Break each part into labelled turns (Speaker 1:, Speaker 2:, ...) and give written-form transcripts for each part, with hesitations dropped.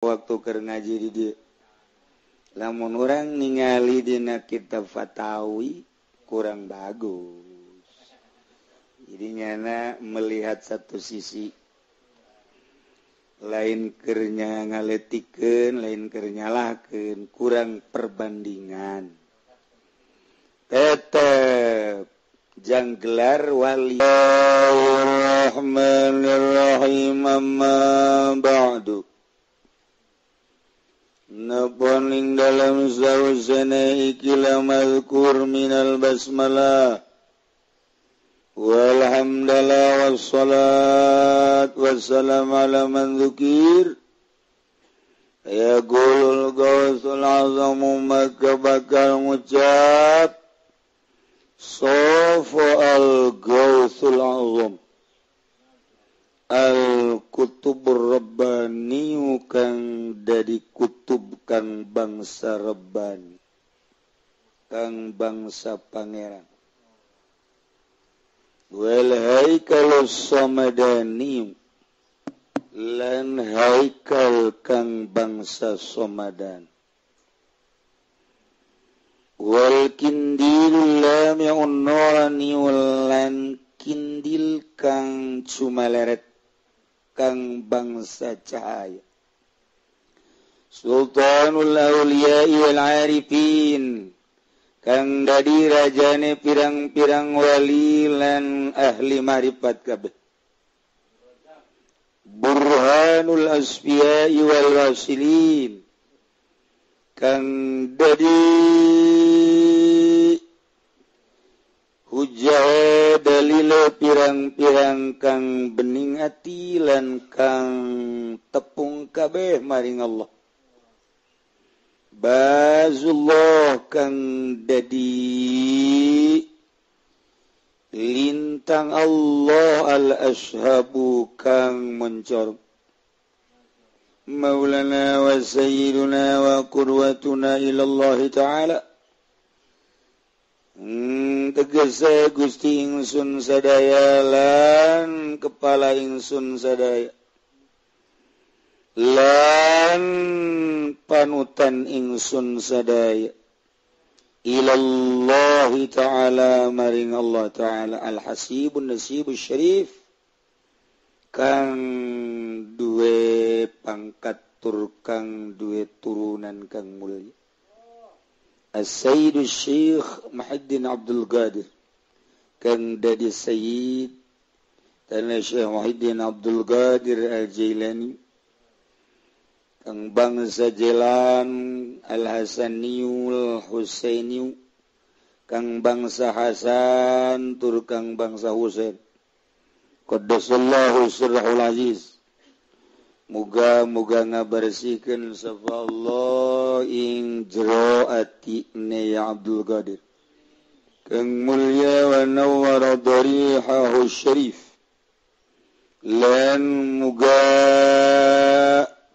Speaker 1: Waktu keur ngaji di dieu, lamun urang ningali dina kitab Fatawi kurang bagus. Jadi nyana melihat satu sisi, lain keur nya ngaletikeun, lain keur nyalahkeun, kurang perbandingan. Tetep jang gelar wali. Bismillahirrahmanirrahim. Amma ba'du. Napon ing dalam sausana ikilah mazkur minal basmalah walhamdulillah wassalat wassalam ala man dzukir. Yaqulul gausul azamu, maka bakal ngucap sofa al gausul azam al kutubur rabbani kang dari kutub kang bangsa rabbani, kang bangsa pangeran, wal haikalus samadani lan haikal kang bangsa somadan, wal kindil lami'un nurani lan kindil kang cumaleret kang bangsa cahaya, sultanul awliya wal arifin kang dadi rajane pirang-pirang wali lan ahli marifat kabeh, burhanul asfiya wal wasilin kang dadi hujah dalile pirang-pirang kang bening ati lan kang tepung kabeh maring Allah, bazullah kang dadi lintang Allah al-ashabu kang mencor, maulana wa sayyiduna wa qudwatuna ila Allah ta'ala. Tegese Gusti ingsun sadaya lan kepala ingsun sadaya lan panutan ingsun sadaya ilallahi ta'ala maring Allah ta'ala al-hasibun nasibus syarif kang duwe pangkat tur kang duwe turunan kang mulia, As-Sayyid Syekh Muhyiddin Abdul Qadir kang dadi sayyid tanah Syekh Muhyiddin Abdul Qadir Al-Jailani kang bangsa Jelan Al-Hasaniyul Husainiyu kang bangsa Hasan tur kang bangsa Husain, qaddasallahu sirrahul aziz. Muga-muga ngabersihkeun sapa Allah ing jero atine ya Abdul Qadir kang mulya wa nawwara darihahu syarif lan muga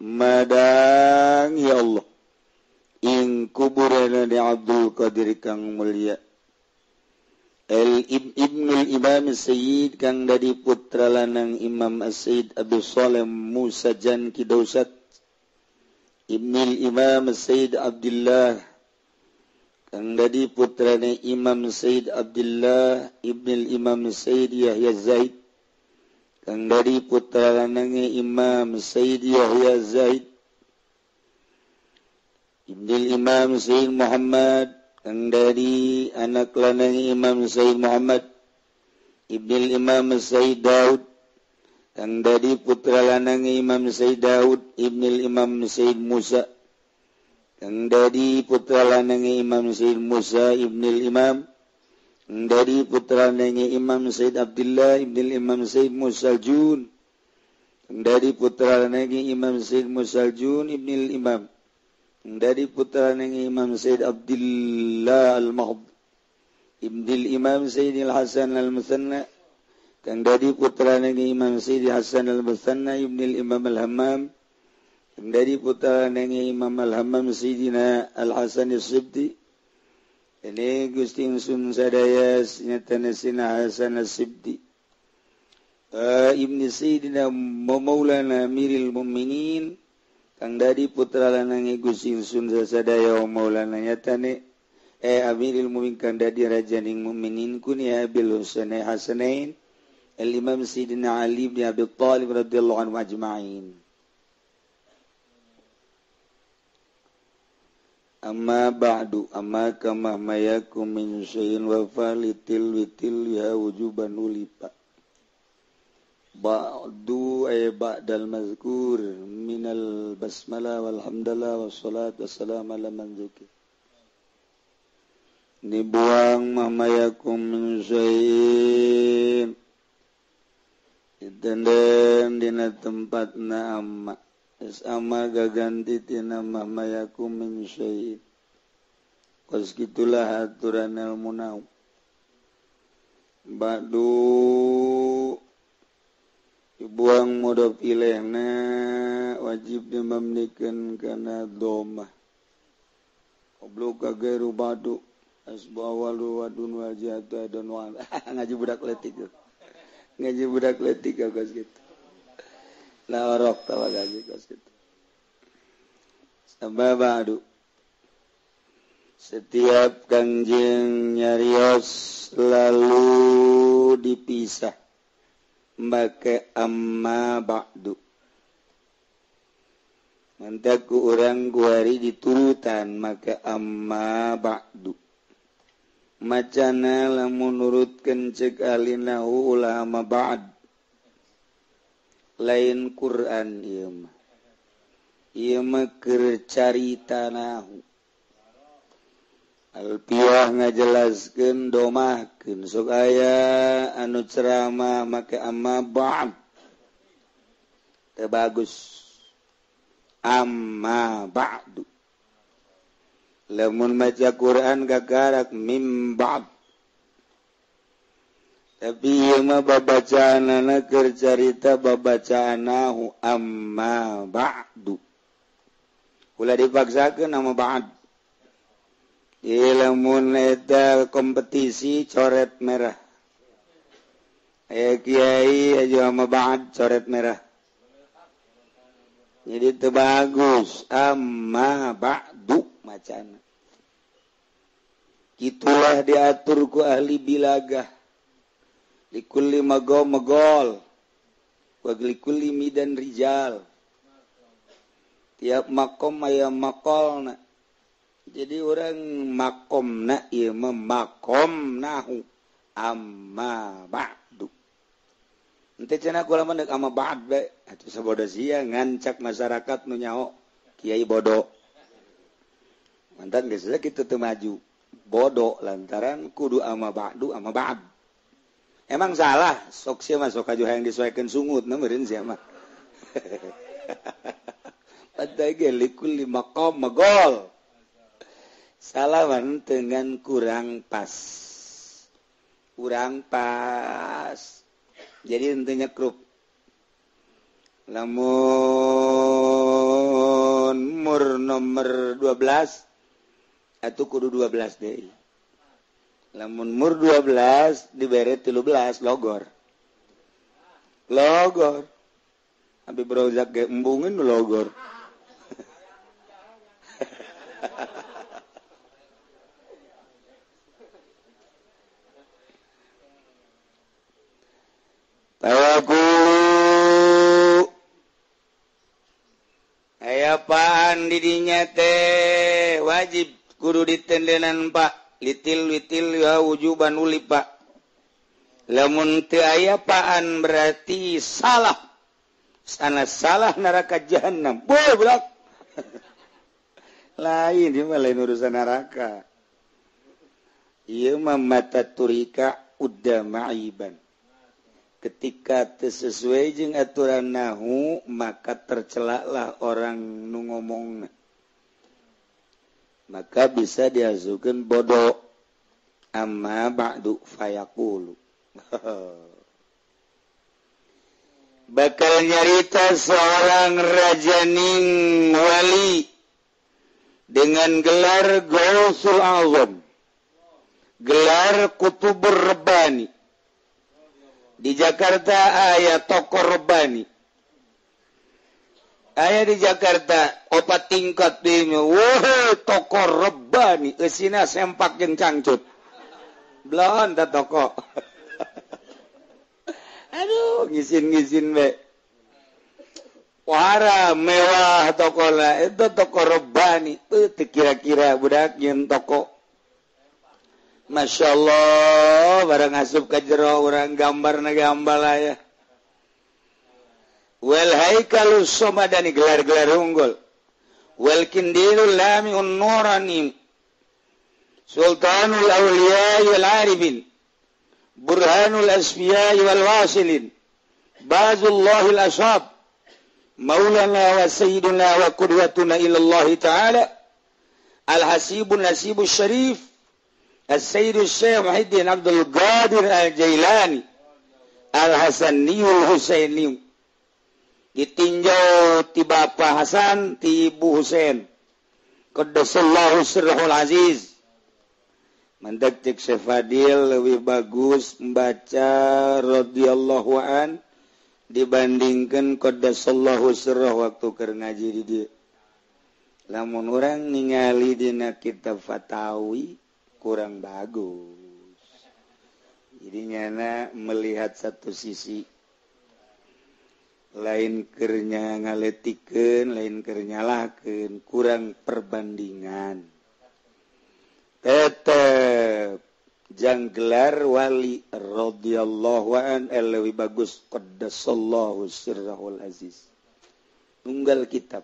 Speaker 1: madang ya Allah ing kuburana di Abdul Qadir kang mulya. El Ibnul Imam Sayyid kang dadi putra lanang Imam As-Sayyid Abdul Saleh Musa Jan Kidausat, Ibnul Imam Sayyid Abdullah kang dadi putrane Imam Sayyid Abdullah, Ibnul Imam Sayyid Yahya Zaid kang dadi putra lanange Imam Sayyid Yahya Zaid, Ibnul Imam Sayyid Muhammad kang dari anak lanang Imam Sayyid Muhammad, Ibnul Imam Sayyid Daud kang dari putra lanang Imam Sayyid Daud, Ibnul Imam Sayyid Musa kang dari putra lanang Imam Sayyid Musa, Ibnul Imam kang dari putra lanang Imam Sayyid Abdullah, Ibnul Imam Sayyid Musa Jun kang dari putra lanang Imam Sayyid Musa Jun, Ibnul Imam dari putra Imam Sayyid Abdullah Al-Mahd, Ibnul Imam Sayyid Al-Hasan Al-Musanna kang dari putra Imam Sayyid Hasan Al-Musanna, Ibnul Imam Al-Hammam kang dari putra Imam Al-Hammam Sayyidina Al-Hasan As-Sibti. Ini Gusti ingsun sadaya nyatana sina Hasan As-Sibti, Ibni Sayyidina Maulana Amiril Mukminin Kang Dadi putra lanang Gusti ingsun sasadaya Maulana nyatane Amiril Mukminin kang dadi rajaning mukminin kunya Abil Husain Hasanain Al Imam Sayyidina Ali bin Abi Thalib radhiyallahu anhu ajma'in. Amma ba'du amma kama mayakum min syai'in wa falitil witil ya wujuban ulipa. Ba'du ay ba'dal mazkur minal basmalah walhamdulillah wassalatu wassalamu ala man dzukir. Dibuang mamayakum min syai'in ditenden dina tempatna amma es amma gaganti tina mamayakum min syai'in. Kos kitulah aturan ilmu nau. Ba'du dibuang mudhof ilaihna wajib dimamnikeun kana dhammah. Qablu ka gairu ba'du asbu awalu wadun wajihatu dan wa ngaji budak leutik. Ngaji budak leutik kos kitu. La orok tawa gaji kos kitu. Sabab ba'du setiap kanjeng nyarios lalu dipisah make amma ba'du. Mantaku urang guari diturutan make amma ba'du. Macana lamun nurutkeun ceuk alinahu ulama ba'd. Lain Quran ieu mah. Ieu mah keur carita nahu. Alpiah ngajelaskeun domahkeun sok aya anu ceramah make amma ba'd. Teu bagus. Amma ba'du. Lamun maca Quran gagarak mim ba'd. Tapi ieu mah babacaanana keur carita babacaanahu amma ba'du. Ulah dipaksakeun amma ba'd. Lamun eta kompetisi coret merah. Aya kiai aja sama ba'd coret merah. Jadi teu bagus amma ba'du macana. Kitulah diatur ku ahli bilagah. Likulli magom magol wa likulli midan rijal. Tiap makom aya makolna. Jadi orang makomna ieu mah makom nahu amma ba'du. Ente cenah kula mah deuk amma ba'd bae atuh sabodo sia ngancak masyarakat nu nyaho kiai bodoh. Mantan geus kitu teu maju. Bodoh lantaran kudu amma ba'du amma ba'd. Emang salah sok sia mah sok aju hayang disoekeun sungut na meureun sia mah. Padahal ge likulli maqam magol. Salaman dengan kurang pas. Kurang pas. Jadi intinya krup. Lamun mur nomor 12 atau kudu 12 deui. Lamun mur 12 dibere 13 logor. Logor. Habib Rozak ge embungeun logor. Tawakulu aya paan didinya teh wajib kudu ditendenan pak litil witil ya wujuban ulip pak. Lamun teu aya paan berarti salah. Sana salah neraka jahanam. Boy budak. Lain ieu mah lain urusan neraka. Ieu mah mata turika udda ma'iban. Ketika sesuai jeung aturan nahu maka tercelaklah orang nu ngomongna. Maka bisa diasukeun bodoh. Amma ba'du fayaqulu. Bakal nyarita seorang rajaning wali dengan gelar Gausul Azam, gelar Qutubur Rabbani. Di Jakarta aya tokoh Rabbani. Aya di Jakarta opat tingkat dinya. Wah, toko Rebani eusina sempak jeung cangcut. Belon ta toko. Aduh, ngisin-ngisin be. Wara mewah toko lah, itu toko Rebani. Teu kira-kira budak nyeun toko. Masya Allah, barang asup ka jero urang gambarna gambar aya. Wal haikalus somadani gelar-gelar unggul. Wal kindilul lamiun nurani. Sultanul awliya wal arifin. Burhanul asfiya wal wasilin. Bazullahil ashab. Maulana wa sayyiduna wa qudwatuna ila Allah ta'ala. Al-hasibun nasibus syarif. As-Sayyid Syekh Muhyiddin Abdul Qadir Al-Jailani Al-Hasaniyul Husaini ditinjau ti Bapa Hasan ti Ibu Husain qaddasallahu sirrahul aziz. Mendak cek Syekh Fadil lebih bagus membaca radhiyallahu an dibandingkan qaddasallahu sirrah waktu keur ngaji di dieu. Lamun urang ningali dina kitab Fatawi kurang bagus. Jadi nyana melihat satu sisi lain kernya ngaletikeun, lain keur nyalahkeun, kurang perbandingan. Tetep jang gelar wali radhiyallahu an leuwih bagus qaddasallahu sirrahul aziz. Tunggal kitab.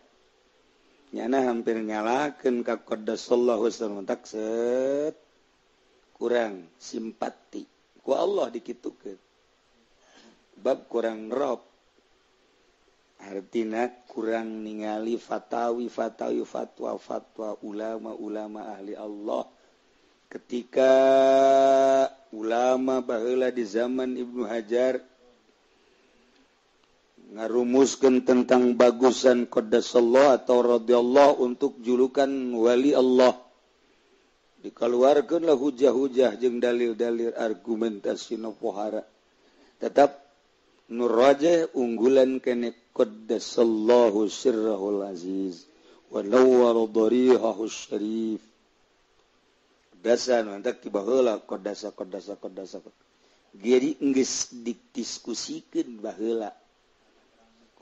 Speaker 1: Nyana hampir nyalahkeun ka qaddasallahu sirrahul tak set. Kurang simpati ku Allah dikitukeun bab kurang rob artina kurang ningali fatawi fatawi fatwa fatwa ulama-ulama ahli Allah ketika ulama baheula di zaman Ibnu Hajar ngarumuskeun tentang bagusan qaddasallahu atau radhiyallahu untuk julukan wali Allah. Dikeluarkanlah hujah-hujah jeung dalil-dalil argumentasi nu pohara. Tetap nur raja unggulan kene qaddasallahu sirrahul aziz wa nawwara darihahu syarif. Dasar mantak tiba heula qaddasa qaddasa qaddasa. Jadi geus didiskusikeun baheula.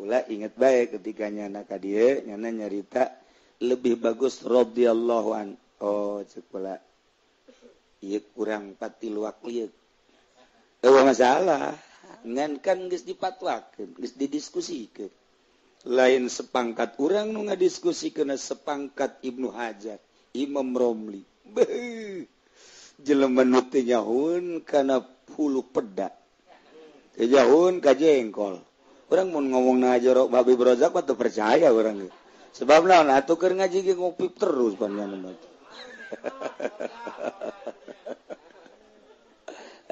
Speaker 1: Kula inget bae ketika nyana ka dieu nyana nyarita lebih bagus radhiyallahu an. Oh, cek pula. Ieu kurang patiluak lieu. Eueuh masalah. Ngan kan geus dipatwakeun, geus didiskusikeun. Lain sepangkat urang nu ngadiskusikeun sepangkat Ibnu Hajar, Imam Romli. Beuh. Jelema nu teu nyahoeun kana hulu peda. Teu nyahoeun ka jengkol. Urang mun ngomongna jorok Babi Brozak mah teu percaya urang ge. Sebab naon atuh keur ngaji ge ngopi terus panjenengan mah.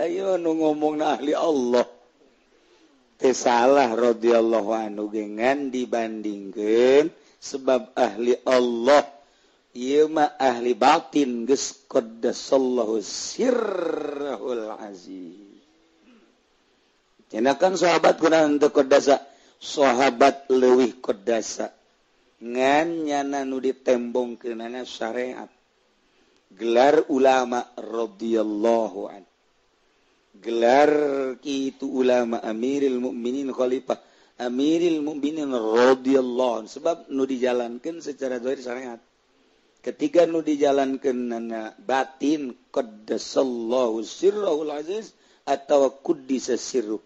Speaker 1: Ayo nu ngomong na ahli Allah teh salah radhiyallahu anhu gengan dibandingkeun sebab ahli Allah ieu mah ahli batin geus qaddasallahu sirrahul aziz. Cenah kan sahabat kunaon teu qaddasa, sahabat leuwih qaddasa ngan nyana nu ditembongkeunana syariat. Gelar ulama radhiyallahu an. Gelar kitu ulama Amiril Mukminin khalifah Amiril Mukminin radhiyallahu an. Sebab nu dijalankeun secara zahir syariat. Ketika nu dijalankeun nana batin qaddasallahu sirrahul aziz atau quddisa sirruh.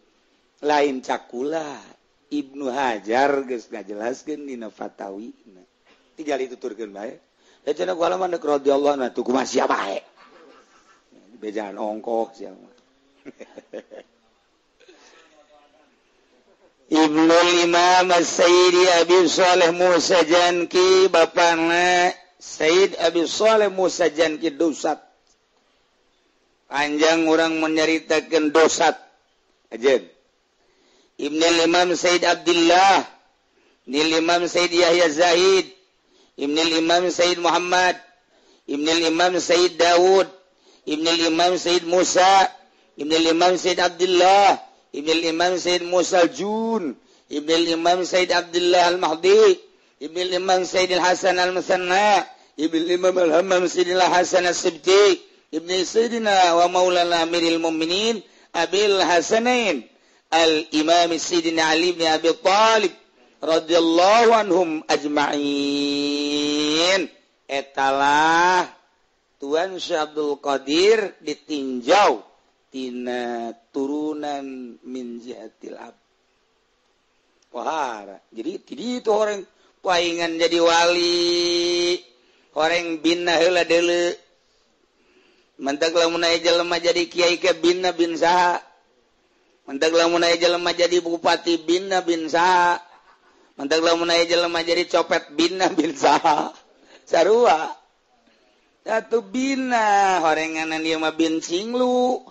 Speaker 1: Lain cakula Ibnu Hajar geus ngajelaskeun dina Fatawi. Tinggal dituturkeun bae. Da cenah ku alaman deuk radhiyallahu anhu tuh kumaha sia bae. Bejaan ongkoh sia mah. Ibnul Imam As-Sayyidi Abi Shalih Musa Janki bapana Sayyid Abi Shalih Musa Janki dosat. Panjang urang menyaritakeun dosat. Ajeun. Ibnul Imam Sayyid Abdullah, Ibnul Imam Sayyid Yahya Zahid, Ibnul Imam Sayyid Muhammad, Ibnul Imam Sayyid Daud, Ibnul Imam Sayyid Musa, Ibnul Imam Sayyid Abdullah, Ibnul Imam Sayyid Musa Jun, Ibnul Imam Said Abdullah Al-Mahdi, Ibnul Imam Said Al-Hasan Al-Musanna, Ibnul Imam Al-Hammam Sayyidina Hasan As-Sibti, Ibnu Sayyidina wa Maulana Amiril Mukminin Abil Hasanain Al-Imam Sayyidina Ali bin Abi Thalib radhiyallahu anhum ajma'in. Etalah Tuan Syekh Abdul Qadir ditinjau tina turunan min jihatil ab. Wahara. Jadi tidak itu orang paingan jadi wali, orang bina heula deuleu. Mentak lamun aya jelema jadi kiai ke bina bin saha. Mentak lamun aya jelema jadi bupati bina bin saha. Mentak lamun aya jelema jadi copet bina bin saha. Sarua. Satu bina horenganan ieu mah bin cinglu.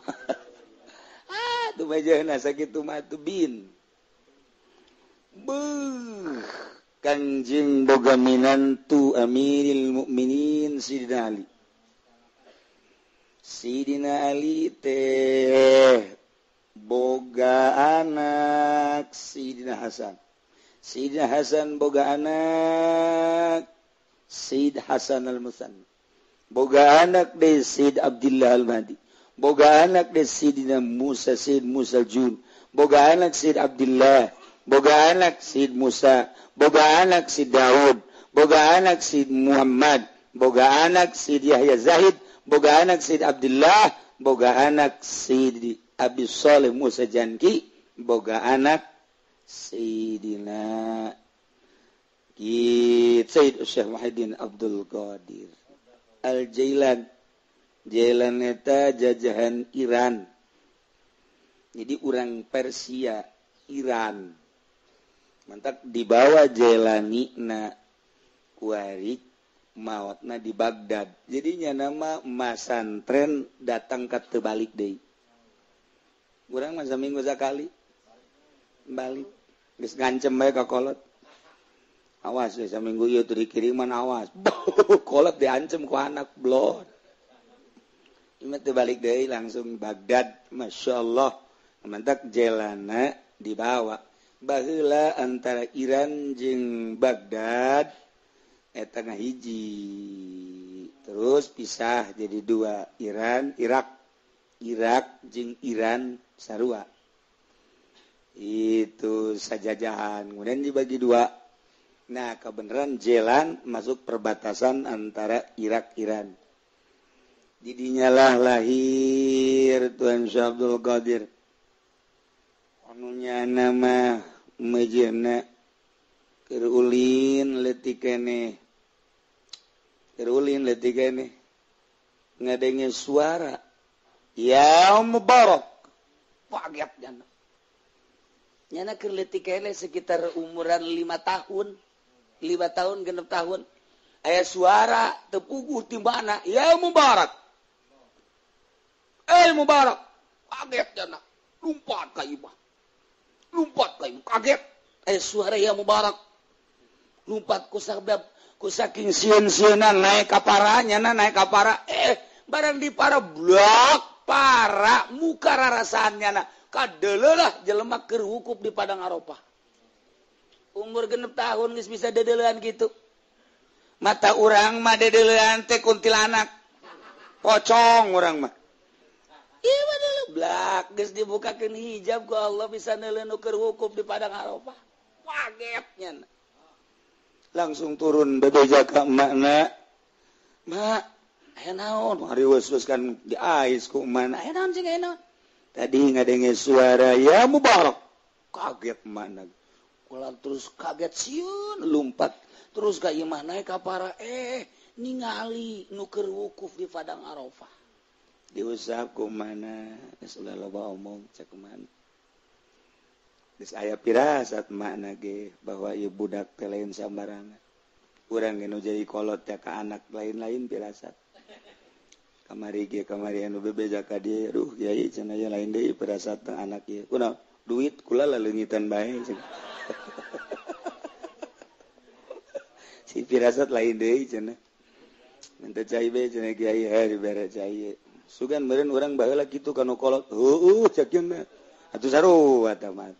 Speaker 1: Ah, tuh bajana sakitu mah tuh bin. Beuh, Kanjeng boga minantu Amiril Mukminin Sidina Ali. Sidina Ali teh boga anak Sidina Hasan. Sidina Hasan boga anak Sayyid Hasan Al-Musanna. Boga anak deui Sayyid Abdullah Al-Mahdi. Boga anak deui Sidina Musa Sayyid Musa Jun. Boga anak Sayyid Abdullah. Boga anak Sayyid Musa, boga anak Sayyid Daud, boga anak Sayyid Muhammad, boga anak Sayyid Yahya Zahid, boga anak Sayyid Abdullah, boga anak Sayyid Abi Saleh Musa Janki, boga anak Sayyidina Sayyid Syekh Muhyiddin Abdul Qadir Al-Jailan. Jailan eta jajahan Iran. Jadi urang Persia, Iran. Mantak dibawa Jailani na kuari maotna di Baghdad. Jadinya nama masantren datang ke terbalik deui. Urang mah saminggu sakali balik. Geus ngancem bae ka kolot. Awas we saminggu ieu teu dikiriman awas. Kolot diancem ku anak blon. Ieu teu balik deui langsung Baghdad. Masyaallah. Mantak Jailana dibawa. Baheula antara Iran jeung Baghdad eta ngahiji, terus pisah jadi dua, Iran Irak, Irak jeung Iran sarua. Itu sajajahan kemudian dibagi dua. Nah kebenaran jalan masuk perbatasan antara Irak Iran. Jadinya lah lahir Tuan Syekh Abdul Qadir. Anunya nama mejena keur ulin leutik keneh. Keur ulin leutik keneh. Ngadenge suara ya Mubarak. Kaget nyana. Nyana keur leutik keneh sekitar umuran 5 tahun. 5 tahun 6 tahun. Aya suara teu puguh ti mana? Ya Mubarak. Eh Mubarak. Kaget nyana. Lompat ka imah. Lompat ka imah. Kaget. Aya suara ya Mubarak. Lompat ku sabab ku saking sieun-sieunan naik ka para nyana naik ka para. Barang di para blok para muka rarasaan nyana. Kadeuleulah jelema keur wukuf di Padang Arafah. Umur 6 tahun geus bisa dedeulean kitu. Mata urang mah dedeulean teh kuntilanak. Pocong urang mah. Ieu mah deuleu blak geus dibukakeun hijab ku Allah bisa neuleun nu keur wukuf di Padang Arafah. Kaget nyana. Langsung turun bebeja ka emakna. Mak, aya naon? Hariweus kan diais ku emakna. Aya naon cing aya naon? Tadi ngadenge suara ya Mubarak. Kaget emakna. Kula terus kaget sieun lumpat. Terus ka imah naik ka para ningali nu keur wukuf di Padang Arafah. Diusap ku mana? Geus ulah loba omong cek mana. Geus aya pirasat makna ge bahwa ieu budak teh lain sambarangan. Urang ge nu jadi kolot teh ka anak lain-lain pirasat. Kamari ge kamari anu bebeja ka dieu, aduh kiai cenah aya lain deui pirasat teh anak ieu. Kunaon? Duit kula laleungitan bae cenah. Si pirasat lain deui cenah. Minta cai bae cenah kiai heuh dibere cai. Sugan meureun urang baheula kitu ka nu kolot. Heueuh cek cenah. Atuh sarua tah mah.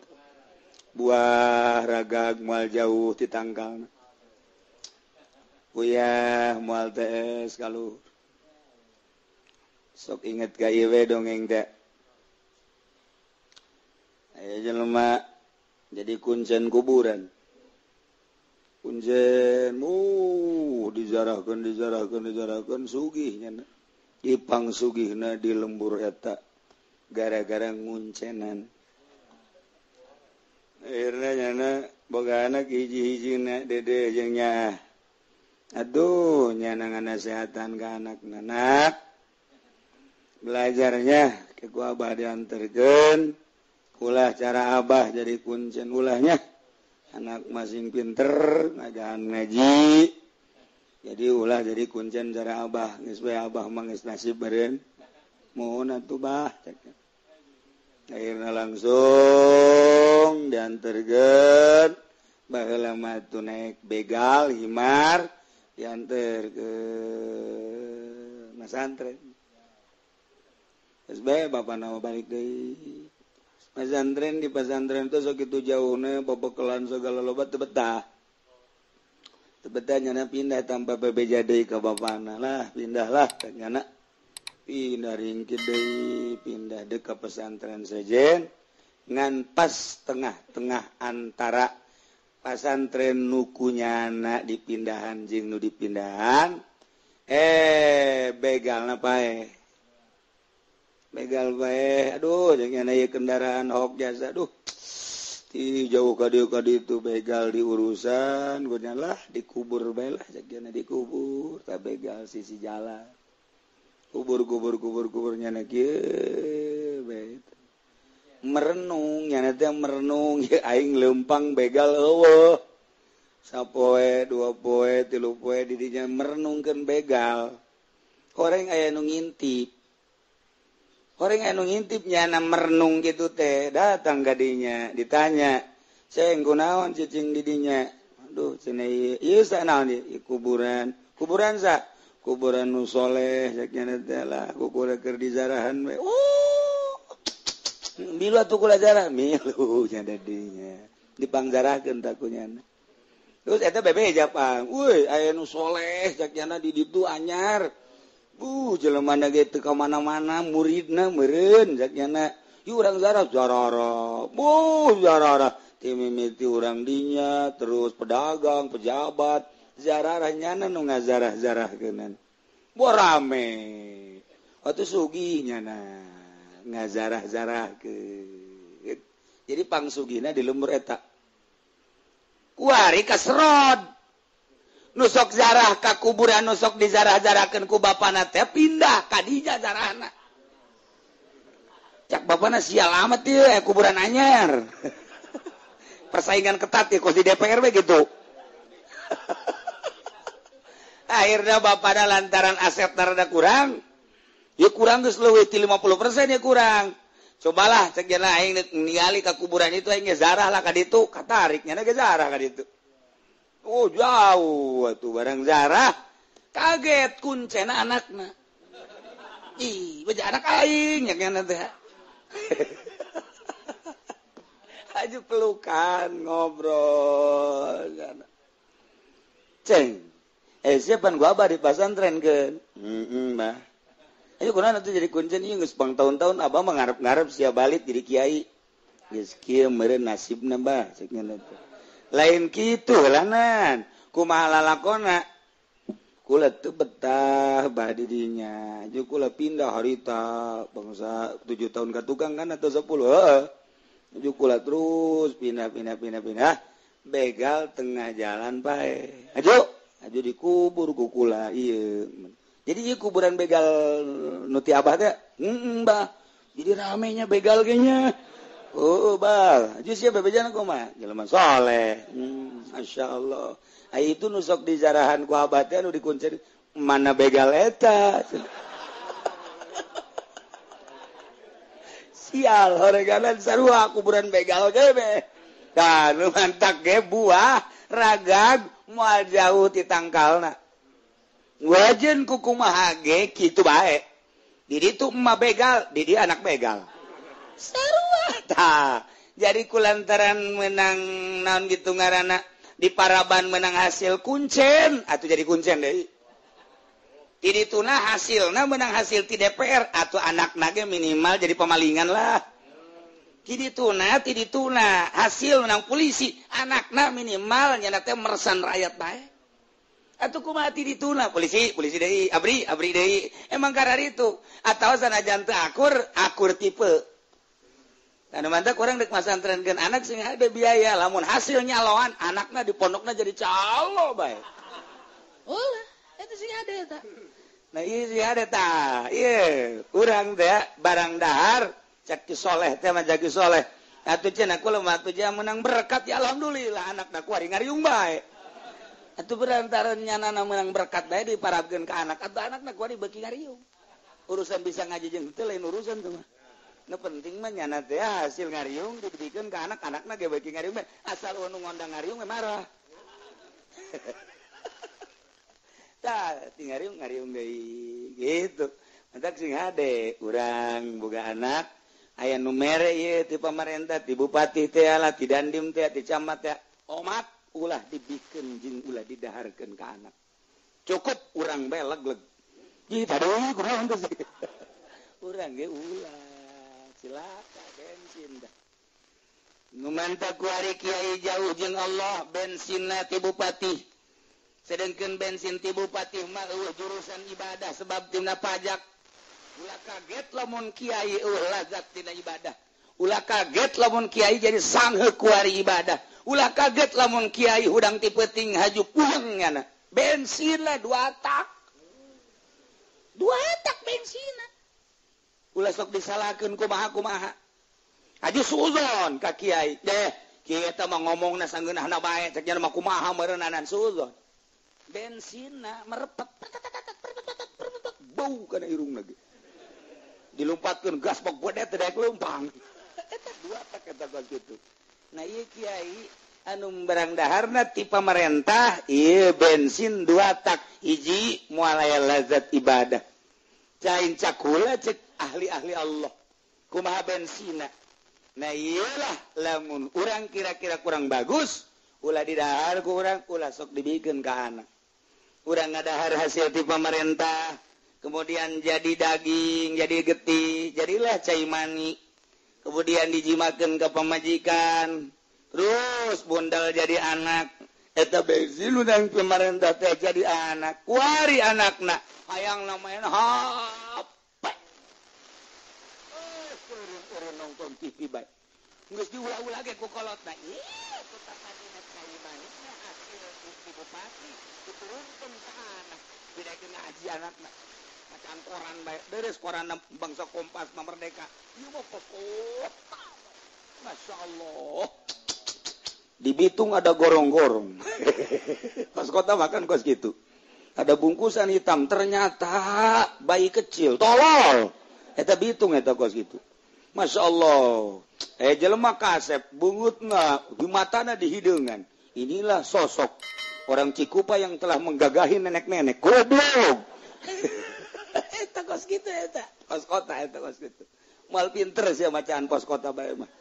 Speaker 1: Buah ragag moal jauh ti tangkalna. Uyah moal tees kaluhur. Sok inget ka ieu we dongeng teh. Aya jelema jadi kuncen kuburan. Kuncen dijarahkeun dijarahkeun dijarahkeun sugih nya. Dipang sugihna di lembur eta gara-gara nguncenan. Akhirna nyana boga anak hiji-hijina dede jeung nyaah. Aduh, nyana nganasehatan ka anakna, nak. Belajarnya ke ku abah dianterkeun, ulah cara abah jadi kuncen ulahnya. Anak masing pinter ngajahan ngaji. Jadi ulah jadi kuncen cara abah, geus we abah mah geus nasib beureun. Mohon atuh bah cek. Akhirna langsung dianterkeun baheula mah tuh naik begal himar dianter ke masantren. Geus bae bapana balik deui. Pesantren di pesantren teh sok kitu jauhna babekelan segala loba teu betah. Teu betah nyana pindah tanpa bebeja deui ka bapana lah, pindahlah nyana. Pindah ringkit deui, pindah deui ka pesantren sejen ngan pas tengah-tengah antara pasantren nu kunyana dipindahan jeung nu dipindahan begalna paeh. Begal bae, aduh jangan aya kendaraan hok jasa, aduh ti jauh ka dieu ka ditu begal diurusan, geunya lah dikubur bae lah jagana dikubur, ta begal sisi jalan. Kubur kubur kubur kubur nyana kieu bae. Merenung nyana teh merenung ye aing leumpang begal eueuh. Sapoe, dua poe, tilu poe di dinya merenungkeun begal. Horeng aya nu ngintip. Orang anu ngintip nyana merenung gitu teh datang kadinya ditanya ceng kunaon cicing didinya aduh cenah ieu sa naon ieu kuburan kuburan sa kuburan nu soleh cek nyana teh lah kukuran keur dizarahan we oh milu atuh kula zarah milu nya dinya dipangzarahkeun ta ku nyana terus eta bebeja pang euy aya nu soleh cek nyana di ditu anyar jelema na ge teu ka mana-mana muridna meureun cek nyana ieu urang zarah zarara buh zarara ti mimiti urang dinya terus pedagang pejabat zararah nyana nu ngazarah-zarahkeunan boh rame atuh sugih nyana ngazarah-zarahkeun jadi pangsugihna di lembur eta kuari kaserod nusok zarah ka kuburan nusok dizarah-zarahkeun ku bapana teh pindah ka dinya zarahna cak bapana sial amat ieu kuburan anyar persaingan ketat ya kos di DPR we gitu akhirnya bapana lantaran aset rada kurang ya kurang geus leuwih ti 50% ya kurang cobalah cek cenah aing ningali ka kuburan itu aing ge zarah lah ka ditu katarik nya ge zarah ka ditu. Oh jauh atuh barang zarah kaget kuncena anakna. Ih, beja anak aing nya nya teh. Aju pelukan ngobrol. Ceng. Siapa gua abah di pasantren keun? Heeh, Bah. Ayo kunaon atuh jadi kuncen ieu geus pang tahun-tahun abah mah ngarep-ngarep sia balik jadi kiai. Geus kieu meureun nasibna bah cek nya teh. Lain kitu lanan kumaha lalakona kula teu betah bah di dinya jeung kula pindah harita bangsa 7 tahun ka tukang kan atau 10 heeh jeung kula terus pindah pindah pindah pindah begal tengah jalan pae aju aju dikubur ku kula ieu jadi ieu kuburan begal nu ti abah teh heeh bah jadi ramenya begal ge nya. Oh, bal, jus ya bebejan kumaha? Jelema soleh. Masyaallah. Ai itu nu sok dizarahan ku abah teh nu dikuncen mana begal eta. Sial horeganan sarua kuburan begal ge be. Tah nu mantak ge buah ragag moal jauh ti tangkalna. Wajen ku kumaha ge kitu bae. Di ditu emak begal, di dieu anak begal. Sarua tah. Jadi kulantaran menang naon gitu ngaranna di paraban menang hasil kuncen atau jadi kuncen deui. Ti dituna hasilna menang hasil ti DPR atau anak nage minimal jadi pemalingan lah. Ti dituna hasil menang polisi anakna minimal nyana teh mersan rakyat bae. Atuh kumaha ti dituna polisi polisi deui abri abri deui emang kararitu atawa sanajan teu akur akur tipe. Anu mantap kurang dek masantrenkeun anak sing ada biaya lamun hasilnya nyaloan anakna di pondokna jadi calo bae. Ulah eta sing ada eta. Nah ieu sing ada tah. Ieu urang teh barang dahar cak ki soleh teh mah jagi soleh. Atuh cenah kula mah atuh menang berkat ya alhamdulillah anakna kuari ngariung bae. Atuh berantaran nyanana menang berkat bae diparabkeun ka anak atuh anakna kuari beuki ngariung. Urusan bisa ngaji jeung teu lain urusan tuh mah. Nu penting mah nyana teh hasil ngariung dibikeun ka anak-anakna ge beuki ngariung bae. Asal nu ngondang ngariung mah marah. Tah ti ngariung ngariung deui gitu. Mantak sing hade urang boga anak aya nu mere ieu ti pamarentah, ti bupati teh lah, ti dandim teh, ti camat teh. Omat ulah dibikeun jeung ulah didaharkeun ka anak. Cukup urang bae leg-leg. Ih tadi kurang teh. Urang ge ulah cilaka bensin dah. Nu mantap ku ari kiai jauh jeung Allah bensinna ti bupati. Sedengkeun bensin ti bupati mah eueuh jurusan ibadah sebab tina pajak. Ulah kaget lamun kiai eueuh lazat tina ibadah. Ulah kaget lamun kiai jadi sangheuk ku ari ibadah. Ulah kaget lamun kiai hudang ti peuting haju pulang nyana. Bensinna dua tak. Dua tak bensinna. Ulah sok disalahkeun kumaha-kumaha. Haji suuzon ka kiai. Deh, kiai eta mah ngomongna sanggeunahna bae cek nya mah kumaha meureunanan suuzon. Bensinna merepet bau kana irungna ge. Dilumpatkeun gas bok bodet teh daek leumpang. Eta dua tak eta gas kitu. Nah ieu kiai anu barang daharna ti pamarentah ieu bensin dua tak hiji moal aya lazat ibadah. Cain cakula cek ahli-ahli Allah kumaha bensina. Nah iyalah lamun urang kira-kira kurang bagus ulah didahar ku urang ulah sok dibikeun ka anak. Urang ngadahar hasil ti pamarentah kemudian jadi daging jadi getih jadilah cai mani kemudian dijimakeun ka pamajikan terus bundal jadi anak. Eta bensin urang pamarentah teh jadi anak kuari anakna hayang main HP nonton TV bae. Geus diulah-ulah ge ku kolotna. Ih, tetap adina cai manisna hasil ti bupati diturunkeun ka anak. Didaekeun ngaji anakna. Macan koran bae. Beres koran bangsa Kompas mah Merdeka. Ieu mah kota. Masya Allah. Di Bitung ada gorong-gorong. Pas kota makan kos gitu. Ada bungkusan hitam, ternyata bayi kecil, tolol. Eta Bitung eta kos gitu. Masya Allah. Jelema kasep bungutna di matana di hideungan. Inilah sosok orang Cikupa yang telah menggagahi nenek-nenek. Goblok. Eta kos kitu eta. Kos kota eta kos kitu. Moal pinter sia macaan kos kota bae mah.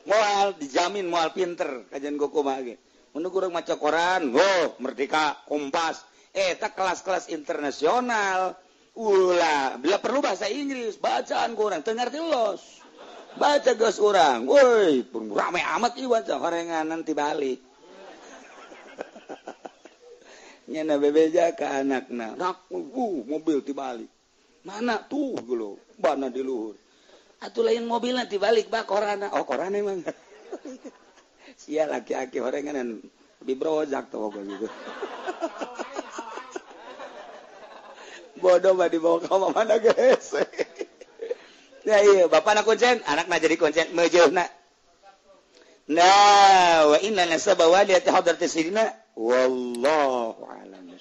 Speaker 1: Moal dijamin moal pinter kajian kumaha ge. Mun urang maca koran, oh Merdeka, Kompas. Eta kelas-kelas internasional. Ulah, bila perlu bahasa Inggris, bacaan kurang teu ngarti los. Baca geus urang, woi, rame amat ieu baca horengan nanti balik. Nyana bebeja ka anakna, rak mobil ti balik. Mana tuh geuleuh, bana di luhur. Atuh lain mobilna ti balik bah korana. Oh, koran emang. Sia laki-laki horengan lebih brojak tuh gitu. Bodoh mah dibawa ke mana guys. Ya iya, bapak nak kuncen, anak nak jadi kuncen, mejeuhna. Nah, wa inna nasaba waliyati hadrati sayyidina wallahu a'lam.